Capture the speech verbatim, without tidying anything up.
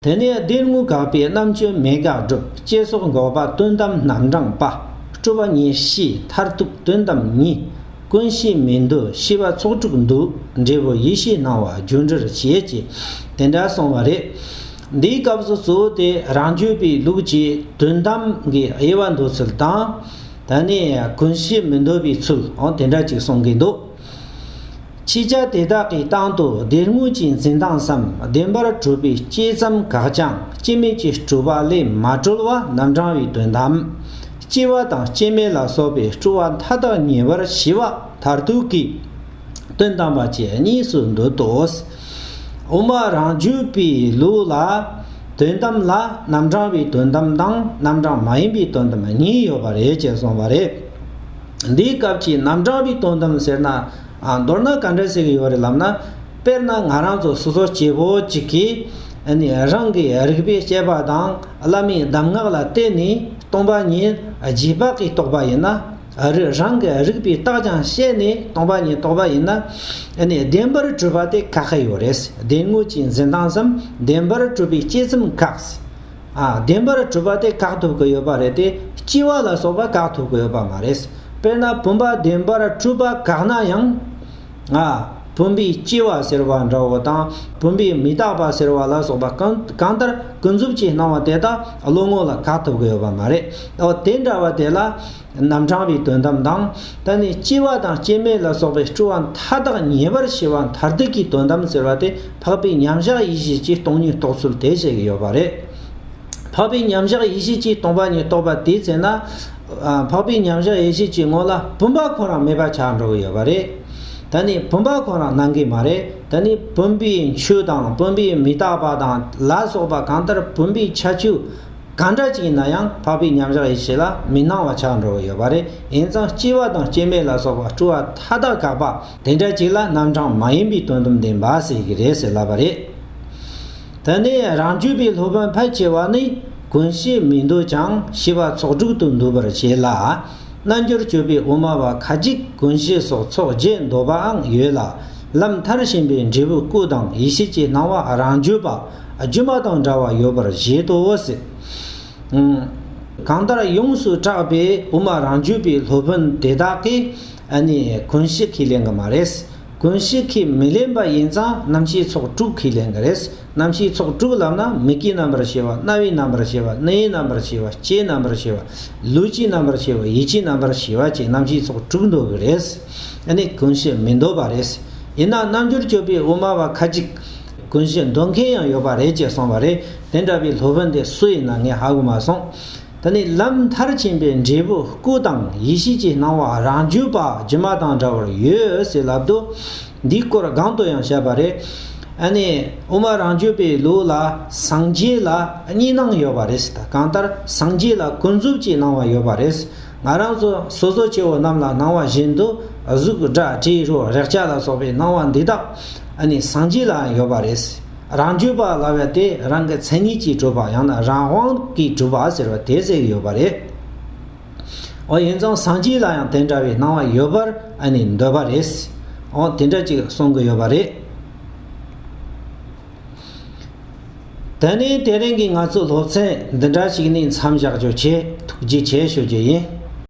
དེ་ནས་སྡེ་དངོས་དགག་པའི་རྣམ་དཔྱོད་མེད་དགག་སྒྲུབ། སྐྱེ་སོགས་འགོག་པ་དོན་དམ་རྣམ་གྲངས་པ། སྤྲོས་པ་ཉེར་ཞི་མཐར་ཐུག་དོན་དམ་གཉིས། ཀུན་ཤེས་མི་འདོད་ཤེས་པ་ཚོགས་དྲུག་འདོད། འབྲས་བུ་ཡེ་ཤེས་སྣང་བ་རྒྱུ་འབྲས་བྱེད་ཅེས་དེ་འདྲ་གསུངས་པ་རེད། འདིའི་སྐབས་སུ་གཙོ་བོ་དེ་རང་རྒྱུད་པའི་ལུགས་ཀྱི་དོན་དམ་གྱི་དབྱེ་བ་འདོད་ཚུལ་དང་། ད་ནི་ཀུན་ཤེས་མི་འདོད་པའི་ཚུལ་འོ་དེ་འདྲ་ཅིག་གསུང་གི་འདུག་ཕྱིས་ཆ་དེ་དག་གི་སྟེང་དུ་སྡེ་དངོས་ཀྱི་འཛིན་སྟངས་སམ་བདེན་པར་གྲུབ་པའི་སྐྱེས་ཙམ་བཀག་ཀྱང་སྐྱེ་མེད་ཀྱི་སྤྲོས་པ་ལས་མ་གྲོལ་བ་རྣམ་གྲངས་པའི་དོན་དམ། སྐྱེ་བ་དང་སྐྱེ་མེད་ལ་སོགས་པའི་སྤྲོས་པ་མཐའ་དག་ཉེ་བར་ཞི་བ་མཐར་ཐུག་གི་དོན་དམ་པ་བཅས་གཉིས་སུ་འདོད་དོ། དབུ་མ་རང་རྒྱུད་པའི་ལུགས་ལ་དོན་དམ་ལ་རྣམ་གྲངས་པའི་དོན་དམ་དང་རྣམ་གྲངས་མ་ཡིན་པའི་དོན་དམ་གཉིས་ཡོད་པ་རེད་ཅེས་གསུངས་པ་རེད། འདིའི་སྐབས་ཀྱི་རྣམ་གྲངས་པའི་དོན་དམ་ཟེར་ན། ཨ། མདོར་ན་ག་འདྲ་ཟེར་གྱི་ཡོད་རེད་ལབ་ན། དཔེར་ན་ང་རང་ཚོ་སོ་སོ་སྐྱེ་བོ་གཅིག་གིས་ཨ་ནི་རང་གི་རིགས་པས་དཔྱད་པ་དང་བླ་མའི་གདམས་ངག་ལ་བརྟེན་ནས་སྟོང་པ་ཉིད་རྗེས་དཔག་གིས་རྟོགས་པ་ཡིན་ན། རིགས་རང་གི་རིགས་པས་བརྟགས་ཀྱང་དཔྱད་ནས་སྟོང་པ་ཉིད་རྟོགས་པ་ཡིན་ན། ཨ་ནི་བདེན་པར་གྲུབ་པ་དེ་བཀག་གི་ཡོད་རེད། སྡེ་དངོས་ཀྱི་འཛིན་སྟངས་སམ་བདེན་པར་གྲུབ་པའི་སྐྱེས་ཙམ་བཀག་ཨ། བདེན་པར་གྲུབ་པ་དེ་བཀག་ཐུབ་ཀྱི་ཡོད་པ་རེད་དེ། སྐྱེ་བ་ལ་སོགས་པ་བཀག་ཐུབ་ཀྱི་ཡོད་པ་མ་རེད། དཔེར་ན་བུམ་པ་བདེན་པར་གྲུབ་པ་བཀག་ན་ཡང་། ཨ། བུམ་པའི་སྐྱེ་བ་ཟེར་བ་འདྲ་བོ་དང་བུམ་པའི་མི་རྟག་པ་ཟེར་བ་ལ་སོགས་པ་གང་གང་ལྟར་ཀུན་རྫོབ་ཀྱི་སྣང་བ་དེ་དག་བློ་ངོ་ལ་བཀག་ཐུབ་ཀྱི་ཡོད་པ་མ་རེད། འོ་དེ་འདྲ་བ་དེ་ལ་རྣམ་གྲངས་པའི་དོན་དམ་དང་། ད་ནི་སྐྱེ་བ་དང་སྐྱེ་མེད་ལ་སོགས་པའི་སྤྲོས་པ་མཐའ་དག་ཉེ་བར་ཞི་བ་མཐར་ཐུག་གི་དོན་དམ་ཟེར་བ་དེ་འཕགས་པའི་མཉམ་བཞག་ཡེ་ཤེས་ཀྱིས་སྟོང་ཉིད་རྟོགས་ཚུལ་དེ་བཤད་ཀྱི་ཡོད་པ་རེད། འཕགས་པའི་མཉམ་བཞག་ཡེ་ཤེས་ཀྱིས་སྟོང་པ་ཉིད་རྟོགས་པ་དེའི་ཚེ་ན། ཨ། འཕགས་པའི་མཉམ་བཞག་ཡེ་ཤེས་ཀྱི་ངོ་ལ་བུམ་པ་ཁོ་རང་མེད་པ་ཆགས་འགྲོ་གི་ཡོད་པ་རེད། ད་ནི་བུམ་པ་ཁོ་རང་སྣང་གི་མ་རེད། ད་ནི་བུམ་པའི་ཆོས་དང་བུམ་པའི་མི་རྟག་པ་དང་ལ་སོགས་པ་གང་ལྟར་བུམ་པའི་ཁྱད་ཆོས་གང་འདྲ་ཅིག་ཡིན་ན་ཡང་འཕགས་པའི་མཉམ་བཞག་ཡེ་ཤེས་ལ་མི་སྣང་བ་ཆགས་འགྲོ་གི་ཡོད་པ་རེད། ཡིན་ཙང་སྐྱེ་བ་དང་སྐྱེ་མེད་ལ་སོགས་པ་སྤྲོས་པ་མཐའ་དག་བཀག་པ་དེ་འདྲ་ཅིག་ལ་རྣམ་གྲངས་མ་ཡིན་པའི་དོན་དམ་བདེན་པ་ཟེར་གྱི་རེད་ཟེར་ལབ་པ་རེད། དེ་ནས་རང་རྒྱུད་པའི་སློབ་དཔོན་ཕལ་ཆེ་བ་ནི་ཀུན་ཤེས་མི་འདོད་ཀྱང་ཤེས་པ་ཚོགས་དྲུག་ཏུ་འདོད་པར་བྱེད་ལ། རྣལ་འབྱོར་སྤྱོད་པའི་དབུ་མ་པ་ཁ་ཅིག་ཀུན་ཤེས་སོགས་ཚོགས་བརྒྱད་འདོད་པའང་ཡོད་ལ། ལམ་མཐར་ཕྱིན་པའི་འབྲས་བུ་སྐུ་དང་ཡེ་ཤེས་ཀྱི་སྣང་བ་རང་རྒྱུད་པ་སྒྱུ་མ་དང་འདྲ་བ་ཡོད་པར་བཞེད་དོ་ཟེར། གང་ལྟར་ཡོངས་སུ་གྲགས་པའི་དབུ་མ་རང་རྒྱུད་པའི་སློབ་དཔོན་དེ་དག་གིས་ཨ་ནི་ཀུན་ཤེས་ཁས་ལེན་གྱི་མ་རེད། ཀུན་ཤེས་ཁས་མི་ལེན་པ་ཡིན་ཙང་རྣམ་ཤེས་ཚོགས་དྲུག་ཁས་ལེན་གྱི་རེད། རྣམ་ཤེས་ཚོགས་དྲུག་ལབ་ན་མིག་གི་རྣམ་པར་ཤེས་པ། རྣ་བའི་རྣམ་པར་ཤེས་པ། སྣའི་རྣམ་པར་ཤེས་པ། ལྕེའི་རྣམ་པར་ཤེས་པ། ལུས་ཀྱི་རྣམ་པར་ཤེས་པ། ཡིད་ཀྱི་རྣམ་པར་ཤེས་པ་བཅས་རྣམ་ཤེས་ཚོགས་དྲུག་འདོད་ཀྱི་རེད། ཨ་ནི་ཀུན་ཤེས་མི་འདོད་པ་རེད། ཡིན་ན་རྣལ་འབྱོར་སྤྱོད་པའི་དབུ་མ་པ་ཁ་ཅིག་ཀུན་ཤེས་འདོད་མཁན་ཡང་ཡོད་པ་རེད་ཅེས་གསུངས་པ་རེད། དེ་འདྲ་བའི་སློབ་དཔོན་དེ་སུ་ཡིན་ན་ངས་ཧ་གོ་མ་སོང་། ད་ནི་ལམ་མཐར་ཕྱིན་པའི་འབྲས་བུ་སྐུ་དང་ཡེ་ཤེས་ཀྱི་སྣང་བ་རང་རྒྱུད་པ་སྒྱུ་མ་དང་འདྲ་བར་ཡོད་ཟེར་ལབ་དུས། འདིའི་སྐོར་གོང་དུ་ཡང་བཤད་པ་རེད། ཨ་ནི་དབུ་མ་རང་རྒྱུད་པའི་ལུགས་ལ་སངས་རྒྱས་ལ་གཉིས་སྣང་ཡོད་པ་རེད་ཟེར། ད་གང་ལྟར་སངས་རྒྱས་ལ་ཀུན་རྫོབ་ཀྱི་སྣང་བ་ཡོད་པ་རེད། ང་རང་ཚོ་སོ་སོ་སྐྱེ་བོ་རྣམས་ལ་སྣང་བ་བཞིན་དུ་གཟུགས་སྒྲ་དྲི་རོ་རེག་བྱ་ལ་སོགས་པའི་སྣང་བ་འདི་དག་ཨ་ནི་སངས་རྒྱས་ལའང་ཡོད་པ་རེད། རང་རྒྱུད་པ་ལབ་ཡ་དེ་རང་གི་མཚན་ཉིད་ཀྱིས་གྲུབ་པ་ཡང་ན་རང་དབང་གིས་གྲུབ་པ་ཟེར་བ་དེ་ཟེར་གྱི་ཡོད་པ་རེད། འོ་ཡིན་ཙང་སངས་རྒྱས་ལ་ཡང་དེ་འདྲ་བའི་སྣང་བ་ཡོད་པར་ཨ་ནི་འདོད་པ་རེད། འོ་དེ་འདྲ་ཅིག་གསུང་གི་ཡོད་པ་རེད། དེ་ནས་དེ་རིང་གི་ང་ཚོའི་སློབ་ཚན་འདི་འདྲ་ཞིག་ནས་མཚམས་བཞག་རྒྱུ་བྱས། ཐུགས་རྗེ་ཆེ་ཞུ་རྒྱུ་ཡིན།